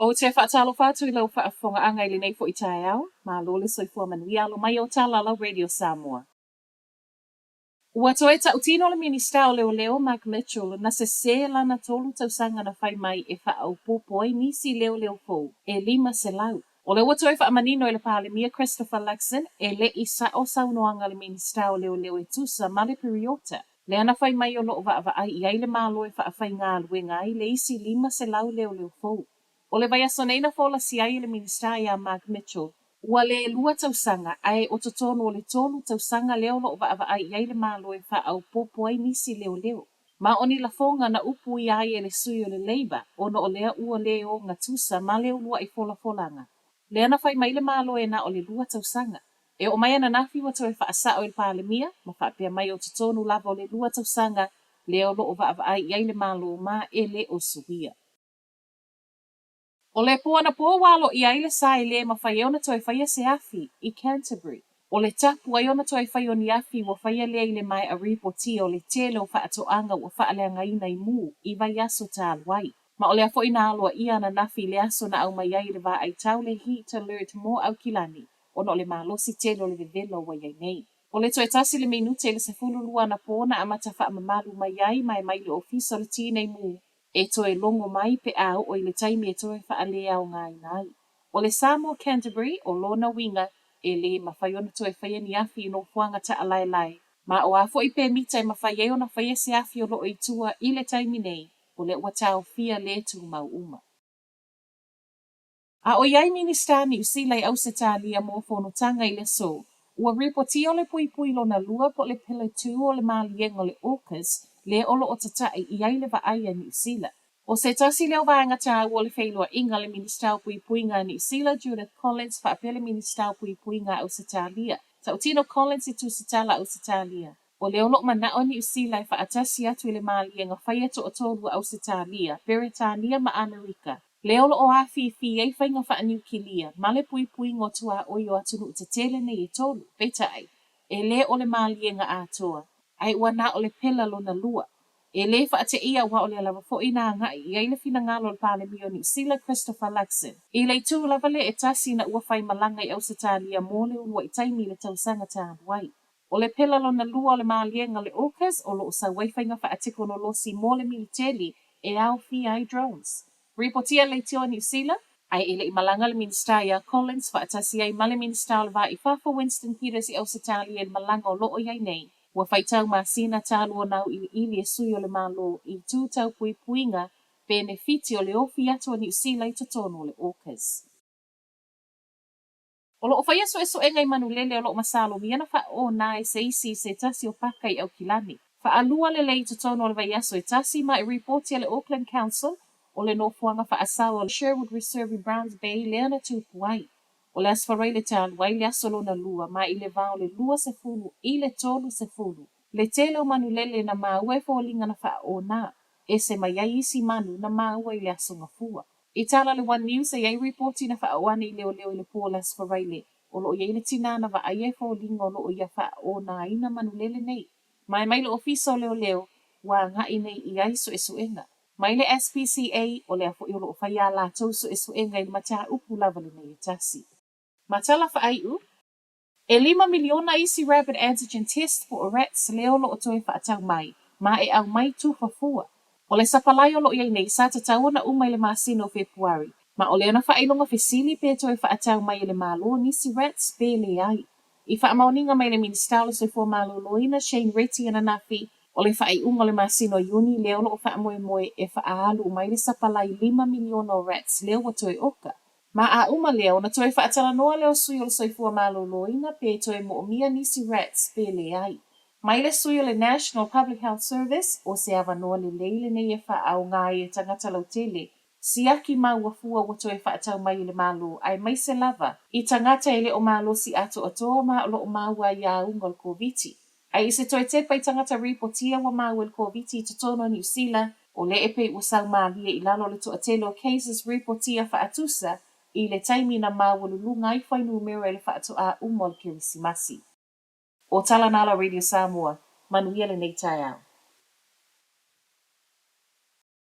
Ou te faatalofa atu i lau faafofogaaga i lenei foi taeao, malo le soifua manuia alo mai o tala a lau Radio Samoa. Ua toe tautino le Minisita o Leoleo Mark Mitchell na sesē lana 3 tausaga na fai mai e faaopoopo ai nisi leoleo fou e 500. O lea ua toe faamanino e le Palemia Christopher Luxon e le i sa'o saunoaga a le Minisita o Leoleo e tusa ma le piriota lea na fai mai o lo o vaavaai i ai le Malo e faafaigaluega ai le isi 500 leoleo fou. O le vaiaso nei na folasia ai e le Minisita ia Mark Mitchell, ua le 2 tausaga ae o totonu o le 3 tausaga lea o lo o vaavaai i ai le Malo e faaopoopo ai nisi leoleo. Ma o ni lafoga na upuia ai e le sui o le Labour ona o lea ua le ogatusa ma le uluai folafolaga lea na fai mai le Malo e na o le 2 tausaga. E oo mai ananafi ua toe faasao e le Palemia ma faapea mai o totonu lava o le 2 tausaga lea o lo o vaavaai i ai le Malo ma e le o suia. O le po anapo ua aloaia ai le sa e le mafai ai ona toe faia se afi i Canterbury. O le tapu ai ona toe fai o ni afi ua faia lea i le maea ripotia o le tele o faatoaga ua faaleagaina i mū i vaiaso talu ai. Ma o lea foi na aloaia ananafi i le aso na aumai ai e le Vaaitau le Heat Alert mo Aukilani ona o le malosi tele o le vevela ua i ai nei. O le toe 1 le minute i le 12 anapo na amata faamamalu mai ai ma e mai le Ofisa o le Tinei Mū e toe logo mai pe a oo i le taimi e toe faaleaogaina ai. O le sa mo Canterbury, o lona uiga, e le mafai ona toe faia ni afi i nofoaga taʻalaelae, ma o a foi pemita e mafai ai ona faia se afi o lo o i tua i le taimi nei, o lea ua taofia le tumau uma. A o i ai Minisita Niu Sila i Ausetalia mo fonotaga i le aso, ua ripotia o le puipui lona lua po o le Pillar Two o le maliega o le AUKUS lea o lo o tataʻi i ai le vaai a Niu Sila. O se tasi lea o vaega taua o le feiloaiga a le Minisita o Puipuiga a Niu Sila Judith Collins faapea le Minisita o Puipuiga a Ausetalia, Tautino Collins i tusitala a Ausetalia. O lea o lo o mana'o Niu Sila e faatasi atu i le maliega faia toatolu a Ausetalia, Peretania ma Amerika, lea o lo o afifi ai faiga faaniukilia ma le puipuiga o tuaoi o atunuu tetele nei e tolu. Peitai, e le o le maliega atoa, ae ua na o le pela lona lua. E le faateia aua o lea lava foi na agai i ai le finagalo o le Palemia o Niu Sila Christopher Luxon. I le itu lava lea e tasi ina ua fai malaga i Ausetalia mo le uluai taimi i le tausaga talu ai. O le pela lona lua o le maliega o le AUKUS o lo o sau ai faiga faatekonolosi mo le militeli e aofia ai drones. Ripotia leitioa Niu Sila, ae e le i malaga le Minisita ia Collins faatasi ai ma le Minisita o le Va i Fafo Winston Peters i Ausetalia i le malaga o lo o i ai nei. Ua faitau masina talu ona auiliili e sui o le Malo i itu tau puipuiga penefiti o le ofi atu a Niu Sila i totonu o le AUKUS. O lo o faia suesuega i manulele o lo o masalomia na faaona e se isi i se tasi o paka i Aukilani. Faalua lelei i totonu o le vaiaso e tasi ma i ripoti a le Auckland Council o le nofoaga faasao o Sherwood Reserve i Browns Bay lea na tupu ai. O le Aso Faraile talu ai le aso lona lua ma i le va o le 20 i le 30 le tele o manulele na maua e foliga na faaona ese mai ai isi manu na maua i le aso Gafua. I tala le One News e i ai ripoti na faaoo ane i leoleo i le po o le Aso Faraile o lo o i ai le tinā na vaaia e foliga o lo o ia faaonaina manulele nei. Ma e mai le Ofisa o Leoleo ua agai nei i ai suesuega. Mai le SPCA o lea foi o lo o fai a latou suesuega i le mataupu lava lenei e tasi. Ma tala faaiu, E 5 miliona isi rapid antigen test po o RATs lea o lo o toe faatau mai, ma e aumai tufa fua. O le sapalai o lo o i ai nei sa tatau ona uma i le masina o Fepuari, ma o lea na faailoga fesili pe toe faatau mai e le Malo nisi RATs pe leai. I faamaoniga mai le Minisita o le Soifua Maloloina Shane Reti ananafi, o le faaiuga o le masina o Iuni lea o lo o faamoemoe e faaalu uma ai le sapalai 5 miliona o RATs lea ua toe oka. Ma a uma lea, ona toe faatalanoa lea o sui o le Soifua Maloloina pe toe moomia nisi RATs pe leai. Mai le sui o le National Public Health Service, o se avanoa lelei lenei e faaaoga ai e tagata lautele, siaki maua fua ua toe faatau mai e le Malo aemaise lava i tagata e le o malosi atoatoa ma o lo o maua ai auga o le Koviti. Ae i se toe tepa i tagata ripotia ua maua i le Koviti i totonu o Niu Sila, o lea e pei ua sau mālie i lalo o le toatele o cases ripotia faatusa i le taimi na maualuluga ai fuainumera i le faatoā uma o le Kerisimasi. O tala na la Radio Samoa, manuia lenei taeao.